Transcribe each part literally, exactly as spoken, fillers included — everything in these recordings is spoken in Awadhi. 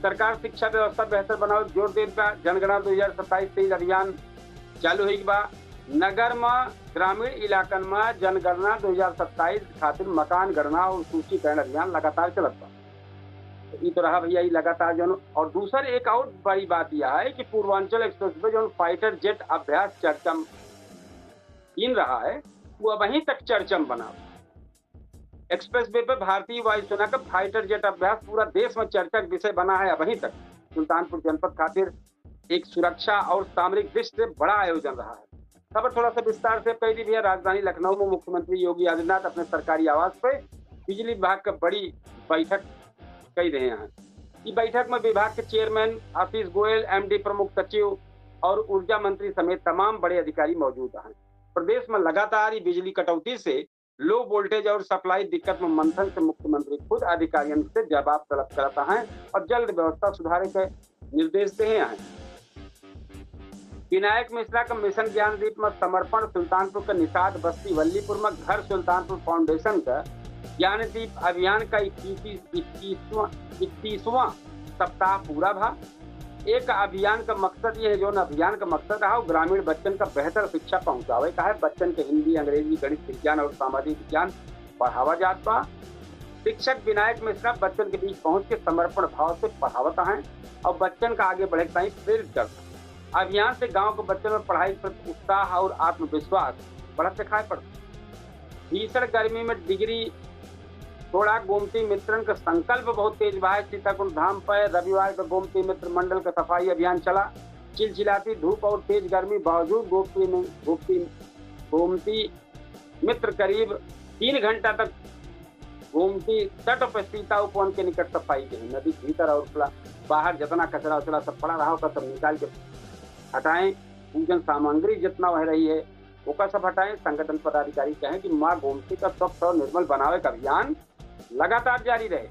सरकार शिक्षा व्यवस्था बेहतर बनावे जोर देत बा। जनगणना दो हजार सत्ताईस तेईस अभियान चालू होई बा। नगर म, ग्रामीण इलाकन म जनगणना दो हजार सत्ताईस खातिर मकान गणना और सूचीकरण अभियान लगातार चलत बा। तो ई तो रहा भैया, ई लगातार जौन। और दूसर एक और बड़ी बात यह है कि पूर्वांचल एक्सप्रेस वे जौन फाइटर जेट अभ्यास चर्चा इन रहा है, वो अबहीं तक चर्चा में बना। एक्सप्रेस वे पे भारतीय वायुसेना का फाइटर जेट अभ्यास पूरा देश में चर्चा का विषय बना है अबहीं तक। सुल्तानपुर जनपद खातिर एक सुरक्षा और सामरिक दृष्टि से बड़ा आयोजन रहा है। खबर थोड़ा सा विस्तार से कही दी भैया। राजधानी लखनऊ में मुख्यमंत्री योगी आदित्यनाथ अपने सरकारी आवास पे बिजली विभाग का बड़ी बैठक कही रहे हैं। इस बैठक में विभाग के चेयरमैन आशीष गोयल, एमडी प्रमुख सचिव और ऊर्जा मंत्री समेत तमाम बड़े अधिकारी मौजूद हैं। प्रदेश में लगातार ही बिजली कटौती से लो वोल्टेज और सप्लाई दिक्कत में मंथन से मुख्यमंत्री खुद अधिकारियन से जवाब तलब करता है और जल्द व्यवस्था सुधारे के निर्देश दे हैं। विनायक मिश्रा का मिशन ज्ञानदीप में समर्पण। सुल्तानपुर के निषाद बस्ती वल्लीपुर में घर सुल्तानपुर फाउंडेशन का ज्ञानदीप अभियान का इक्कीस, इक्कीसवाँ, इक्कीसवाँ सप्ताह पूरा भा। एक अभियान का मकसद ये है, जौन अभियान का मकसद है, वो ग्रामीण बच्चन का बेहतर शिक्षा पहुँचावे का है। बच्चन के हिंदी, अंग्रेजी, गणित, विज्ञान और सामाजिक विज्ञान पढ़ावा जात बा। शिक्षक विनायक मिश्रा बच्चन के बीच पहुँच के समर्पण भाव से पढ़ावत हैं और बच्चन का आगे बढ़े के ताईं प्रेरित करत हैं। अभियान से गाँव के बच्चन में पढ़ाई के प्रति उत्साह और आत्मविश्वास बढ़त दिखाई पड़त। भीषण गर्मी में डिग्री थोड़ा। गोमती मित्रन का संकल्प बहुत तेज बा है। सीताकुंड धाम पर रविवार का गोमती मित्र मंडल का सफाई अभियान चला। चिलचिलाती धूप और तेज गर्मी बावजूद गोमती में, गोमती, गोमती मित्र करीब तीन घंटा तक गोमती तट पर सीता उपवन के निकट सफाई के नदी भीतर और खुला बाहर जितना कचरा उचरा सब पड़ा रहा, ओकर सब निकाल के हटाएं। पूजन सामग्री जितना वह रही है, ओकर सब हटाएं। संगठन पदाधिकारी कहें कि माँ गोमती का स्वच्छ और निर्मल बनावे का अभियान लगातार जारी रहे।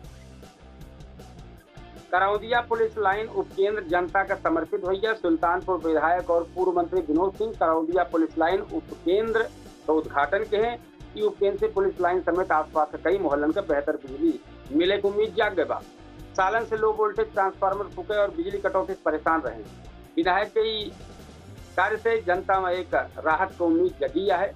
करौंदिया पुलिस लाइन उपकेंद्र जनता का समर्पित होइया। सुल्तानपुर विधायक और पूर्व मंत्री विनोद सिंह करौंदिया पुलिस लाइन उपकेंद्र का उद्घाटन के हैं। ई उपकेंद्र से पुलिस लाइन समेत आसपास के कई मोहल्लन के बेहतर बिजली मिले के उम्मीद जाग गए बा। सालन से लो वोल्टेज ट्रांसफार्मर फूके और बिजली कटौती से परेशान रहे। विधायक के ई कार्य से जनता में एक राहत की उम्मीद जगी है।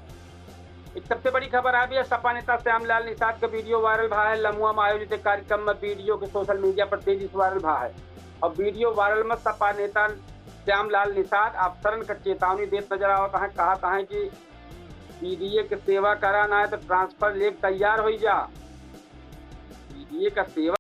एक सबसे बड़ी खबर आ गई है, सपा नेता श्यामलाल निषाद का वीडियो वायरल भा है। लमुआ में आयोजित एक कार्यक्रम में वीडियो के सोशल मीडिया पर तेजी से वायरल भा है और वीडियो वायरल में सपा नेता श्यामलाल निषाद अफसरन का चेतावनी देत नजर आवत हैं। कहत हैं कि पीडीए के सेवा करा, ना है तो ट्रांसफर लेके तैयार हो जा। पीडीए का सेवा